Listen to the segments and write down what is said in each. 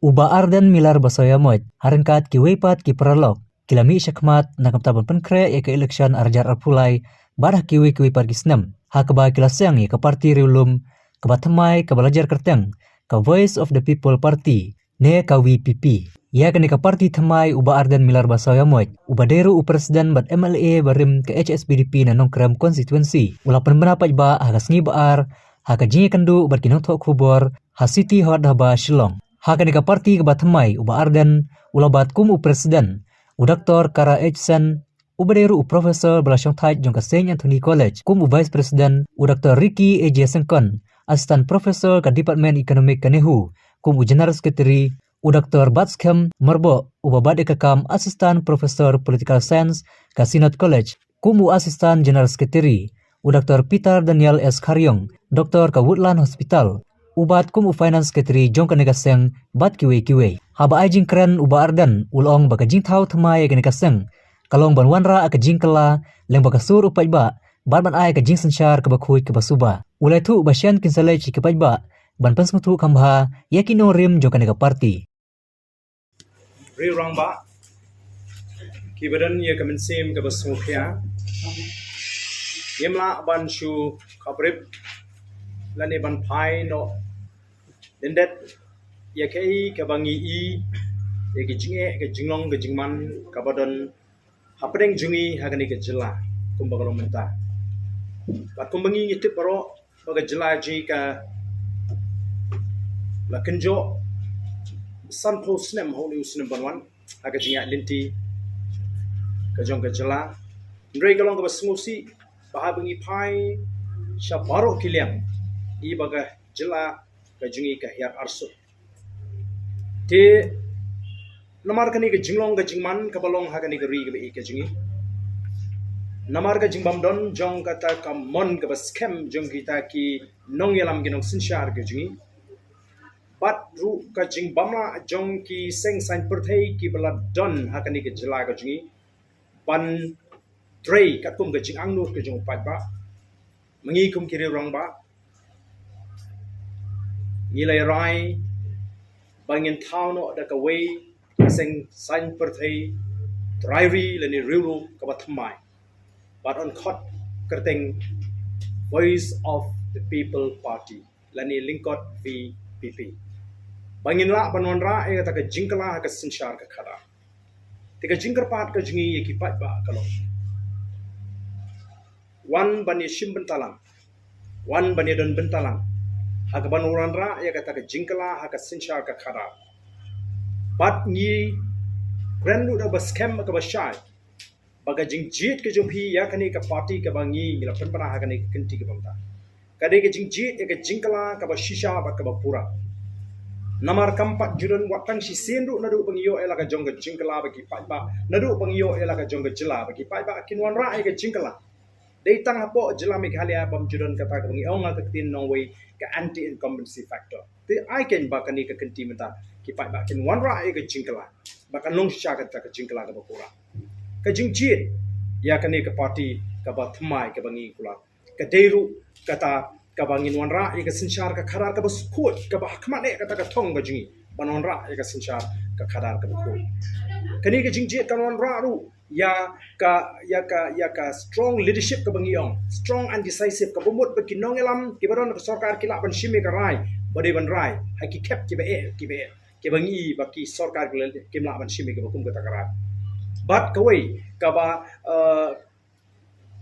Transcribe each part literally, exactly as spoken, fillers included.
U Bah Ardent Miller Basaiawmoit, ha ryngkat kiwei pat ki paralok, ki la mih shakhmat na ka bynta ban pynkhreh ïa ka election arhajar arphew lai, bad ha kiwei kiwei pat ki snem, ha kaba ki la seng ïa ka party riewlum kaba thymmai kaba la jer kyrteng ka Voice of the People Party, ne ka V P P. Ïa kane ka party thymmai u Bah Ardent Miller Basaiawmoit, uba dei ruh u president bad M L A barim ka H S P D P na Nongkrem constituency, u la pynbna paidbah ha ka sngi Ba-ar ha ka jingïakynduh bad ki nongthoh khubor ha City Hall haba Shillong. Ha kane ka party kaba thymmai u Bah Ardent u la bat kum u president, u Doctor Kara H Sen, uba dei ruh u professor ba la shongthait jong ka Saint Anthony College, kum u vice president, u Doctor Ricky A J Syngkon, assistant professor ka Department Economic ka NEHU, kum u general secretary, u Doctor Batskhem Myrboh, uba bat ïa ka kam assistant professor political science ka Synod College, kum u assistant general secretary, u Doctor Peter Daniel S Kharriong, doctor ka Woodland Hospital, u bat kum u finance secretary jong kane ka seng, bad kiwei kiwei. Haba ai jingkren u Bah Ardent u la ong ba ka jingthaw thymmai ïa kane ka seng ka long ban wanrah ïa ka jingkylla lyngba ka sur u paidbah, bad ban ai ïa ka jingsynshar kaba khuid kaba suba. U la ïathuh ba shen kin sa leit sha ki paidbah ban pynsngewthuh kham bha ïa ki nongrim jong kane ka party. Riew rangbah, kiba don ïa ka mynsiem kaba sngewkhia, ngim lah ban shu khaprip lane ban phai noh lyndet ïa kaei kaba ngi i, ïa ka jingeh, ka jinglong, ka jingman kaba don hapdeng jong ngi ha kane ka jylla kumba ka long mynta. Bad kumba ngi ngi tip baroh ba ka jylla jong ngi ka la kynjoh sanphew snem ha une u snem ban wan ha ka jingïaid lynti ka jong ka jylla. Hynrei ka long kaba sngewsih ba haba ngi phai sha baroh ki liang, i ba ka jylla ka jong ngi ka hiar arsut. Te namar kane ka jinglong ka jingman kaba long ha kane ka ri kaba ïeit ka jong ngi, namar ka jingbym don jong kata ka mon kaba skhem jong kita ki nongïalam, ki nongsynshar ka jong ngi, bad ruh ka jingbym lah jong ki seng saiñ pyrthei kiba la don ha kane ka jylla ka jong ngi ban trei katkum ka jingangnud ka jong u paidbah, ma ngi kum ki riew rangbah ngi la rai ba ngin thaw noh da kawei ka seng saiñ pyrthei, trai ri lane riewlum kaba thymmai, bad yn khot kyrteng Voice of the People Party lane lyngkot V P P, ba ngin lah ban wanrah ïa kata ka jingkylla ha ka synshar ka khadar. Te ka jingkyrpad ka jong ngi ïa ki paidbah ka long, wan ban ïashim bynta lang, wan ban ïadon bynta lang ha kaban wanrah ïa kata ka jingkylla ha ka synshar ka khadar. Bad ngi kren ruh da kaba skhem kaba shai ba ka jingjied ka jong phi ïa kane ka party kaba ngi ngi la pynbna ha kane ka kynti kaba mynta, ka dei ka jingjied ïa ka jingkylla kaba shisha bad kaba pura. Namar kam pat ju don wat tang shisien ruh naduh ba ngi ïoh ïa la ka jong ka jingkylla bad ki paidbah, naduh ba ngi ïoh ïa la ka jong ka jylla bad ki paidbah kin wanrah ïa ka jingkylla. Dei tang hapoh jylla Meghalaya bym ju don kata kaba ngi ong ha ka ktien nongwei ka anti incumbency factor. Te ai keiñ ba kane ka kynti mynta ki paidbah kin wanrah ïa ka jingkylla ba kan long shisha kata ka jingkylla kaba pura. Ka jingjied ïa kane ka party kaba thymmai kaba ngi kular ka dei ruh kata kaba ngin wanrah ïa ka synshar ka khadar kaba sukut, kaba ha khmat eh kata ka thong ka jong ngi ban wanrah ïa ka synshar ka khadar kaba khuid. Kane ka jingjied kan wanrah ruh ïa ka, ïa ka, ïa ka strong leadership kaba ngi ong, strong and decisive, kaba mut ba ki nongïalam kiba don ka sorkar ki lah ban shim ïa ka rai ba dei ban rai ha ki khep kiba eh kiba eh, kiba ngi ba ki sorkar ki lah, kim lah ban shim ïa kaba kum kata ka rai. Bad kawei kaba, eh,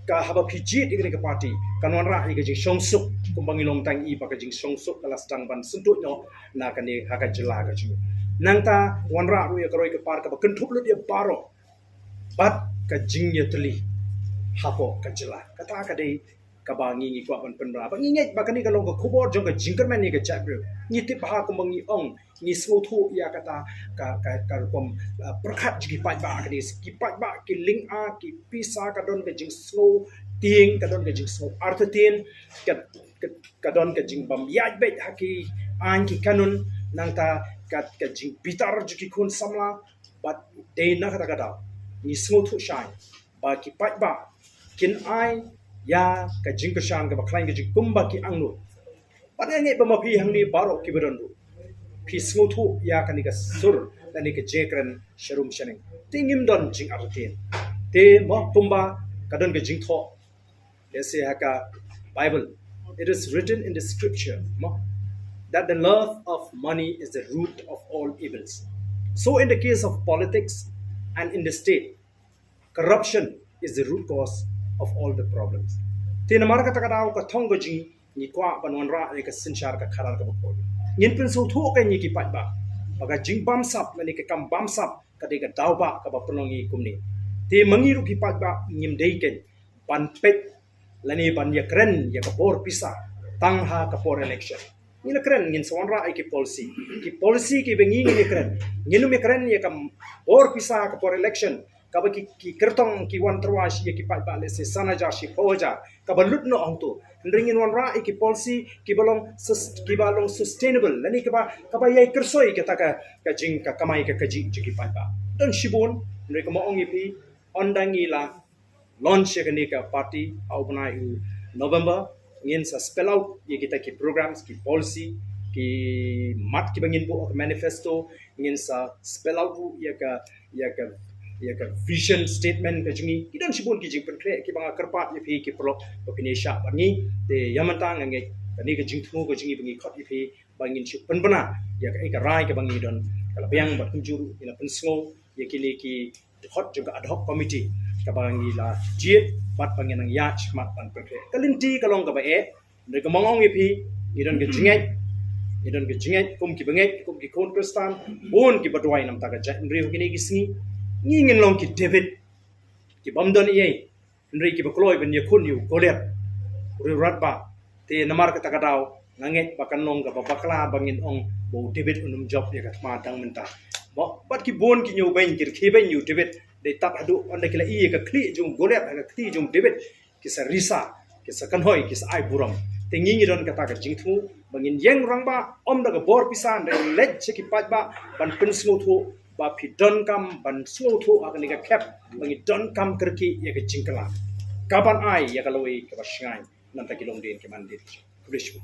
ka haba phi jied ïa kane ka party kan wanrah ïa ka jingshongsuk, kumba ngi long tang i ba ka jingshongsuk ka la sdang ban syntuid noh na kane ha ka jylla ka jong ngi. Nangta wanrah ruh ïa ka roi ka par kaba kynthup lut ïa baroh bad ka jingïatylli hapoh ka jylla. Kata ka dei kaba ngi ngi kwah ban pynbna. Ba ngi ngeit ba kane ka long ka khubor jong ka jingkyrmen ïa ka jaitbynriew. Ngi tip bha kumba ngi ong, ngi sngewthuh ïa kata ka, ka, ka rukom, uh, pyrkhat jong ki paidbah kane. Ki paidbah ki lynga, ki pisa, ka don ka jingsngew tieng, ka don ka jingsngew artatien, ka, ka, ka don ka jingbym ïaid beit ha ki aiñ ki kanun, nangta ka, ka jingbitar jong ki khun samla. Bad dei na kata ka daw ngi sngewthuh shai ba ki paidbah kin ai ïa ka jingkyrshan kaba khlaiñ ka jong ngi kumba ki angnud. Bad nga ngeit ba ma phi hangne baroh kiba don ruh, Phi sngewthuh ïa kane ka sur, kane ka jingkren sharum shaneng. Te ngim don jingartatien. Te mo kumba ka don ka jingthoh. Let's say ha ka Bible. It is written in the scripture, mo, that the love of money is the root of all evils. So in the case of politics and in the state, corruption is the root cause of all the problems. Te namar kata ka daw ka thong ka jing ngi kwah ban wanrah ïa ka synshar ka khadar kaba khuid. Ngin pynsngewthuh kein ïa ki paidbah ba ka jingbamsap lane ka kam bamsap ka dei ka daw ba kaba pynlong ïa kumne. Te ma ngi ruh ki paidbah ngim dei kein ban peit lane ban ïakren ïa ka bor pisa tang ha ka por election. Ngin ïakren, ngin sa wanrah ïa ki policy. Ki policy kiba ngi ngin ïakren. Ngin ym ïakren ïa ka bor pisa ha ka por election. Kaba ki, ki kyrtong ki wan tyrwa ïa ki paidbah, let's say, san hajar, shiphew hajar. Kaba lut noh hangto. Hynrei ngin wanrah ïa ki policy kiba long sus-, kiba long sustainable. Lane kaba, kaba ïai kyrsoi kata ka, ka jing ka kamai ka kajih jong ki paidbah. Don shibun, hynrei kumba ong ïa phi, ynda ngi la launch ïa kane ka party ha u bnai u November, ngin sa spell out ïa kita ki programs, ki policy, ki mat kiba ngin buh ha ka manifesto, ngin sa spell out ruh ïa ka, ïa ka, ïa ka vision statement ka jong ngi. Ki don shibun ki jingpynkhreh kiba nga kyrpad ïa phi ki paralok ba phin ïa shah bad ngi. Te ïa mynta nga ngeit kane ka jingthmu ka jong ngi ba ngi khot ïa phi ba ngin shu pynbna ïa ka, ïa ka rai kaba ngi don. Ka la biang bad kumjuh ruh ngi la pynsngew ïa kine ki dkhot jong ka ad hoc committee kaba ngi la jied bad ba ngi nang ïaid shakhmat ban pynkhreh. Ka lynti ka long kaba eh, hynrei kumba nga ong ïa phi, ngi don ka jingngeit, ngi don ka jingngeit kum ki bangeit, kum ki khun Khristan, bun kiba duwai namar ka jaitbynriew kine ki sngi. Ngi ngin long ki David kibym don ei ei, hynrei kiba kloi ban ïakhun ïa u Goliath, u riewrangbah. Te namar kata ka daw nga ngeit ba kan long kaba bakla ba ngin ong ba u David un ym jop ïa ka thma tang mynta. Mo, bad ki bun ki ñiewbeiñ ki rkhie beiñ ïa u David, dei tad haduh ynda ki la ïohi ïa ka khlieh jong u Goliath ha ka kti jong u David, ki sa risa, ki sa kynhoi, ki sa ai burom. Te ngi ngi don kata ka jingthmu ba ngin ïeng rangbah, ym da ka bor pisa, hynrei leit sha ki paidbah ban pynsngewthuh ba phi donkam ban sngewthuh ha kane ka khep ba ngi donkam kyrkieh ïa ka jingkylla kaban ai ïa ka lawei kaba shngaiñ na bynta ki longdien ki mandien. Khublei shibun.